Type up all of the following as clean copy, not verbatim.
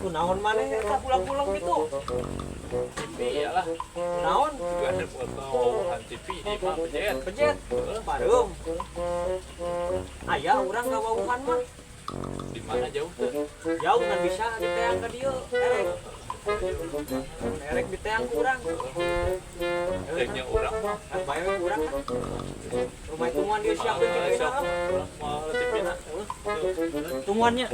Kunaon maneh eta pulang-pulang gitu? TV ya lah. Kunaon? Juga ada foto TV di mah pejet. Pejet. Pareum. Aya urang ngawauhan mah. Di mana jauh tuh? Jauh kan bisa diteang ka dieu. Erek. Erek diteang ku urang. Reknya urang mah. Ah, bae we urang. Rumah tungguan dia siapin TV na. Urang mah TV na. Tungguannya.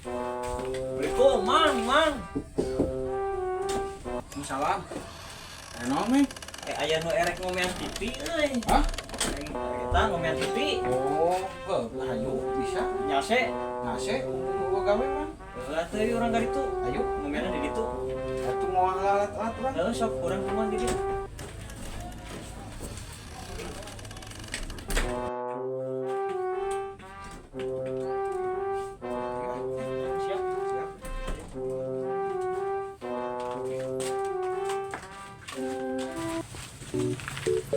Assalamualaikum, Mang, Mang. Salam. Naon, Ming? Aya nu erek ngomean TV euy. Hah? Eta ngomean TV. Oh, heuh, ayo bisa. Nyase. Nase gua gawe mah. Heuh atuh ieu urang ka ditu. Ayo, Ngomeanna di ditu. atuh moal alat-alat urang. Heuh sok urang kumaha di dieu. Siap. Siap.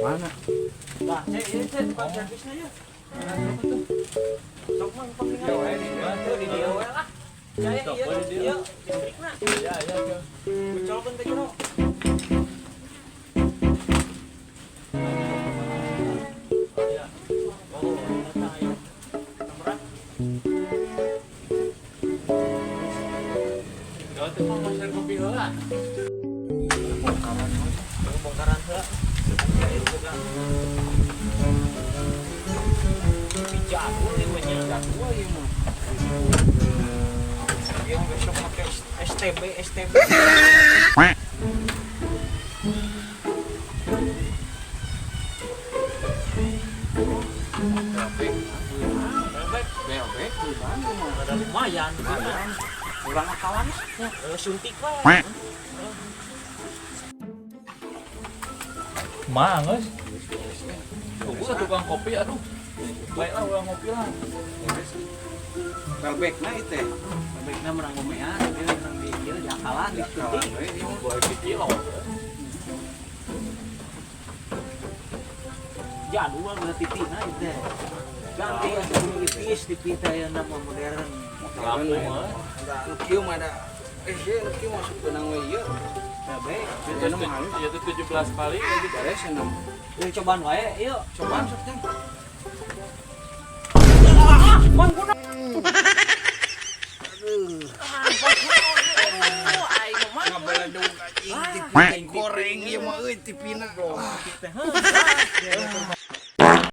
Mana? Lah, cek ieu cek tukang servisna ieu. Sok mang panglingan. Tuh di dieu we lah. Jaya Sok ieu we di dieu. ieu listrikna. Ya ya ya. Dicolkeun teh jero. Ya. Oh, eta aya. Kamera. Gawe teh mah maser kopi heula. Bongkaran. Bongkaran heula. Ya ieu boga. Tapi jadul ieu mah nya. Jadul ieu mah. Ieu besok make STB STB. Bebek. Bebek. Bebek gimana mah? Ada lumayan. Lumayan. Urang akalan Ya, suntik wae. Mah geus. Gua tukang kopi aduh. Baiklah urang ngopi lah. Bebekna ieu teh. Bebekna menang ngomean, ieu menang di ieu di akalan di Akalan suntik. we ieu mah. Boleh kilo. Jadul mah TV na ieu teh. Ganti atuh kudu ipis TV teh ayeuna mah modern. Lampu mah. Nu kieu mah ada ieu nu kieu masuk benang we ieu. Bebek. Itu Ieu mah halus. itu 17 kali gitu. Beres enam. Ieu cobaan wae ieu. Cobaan sok teh. Ah, mang guna. Aduh. Aing mah Ngabeledug anjing TV goreng ieu mah euy TV-na. teh. Heuh.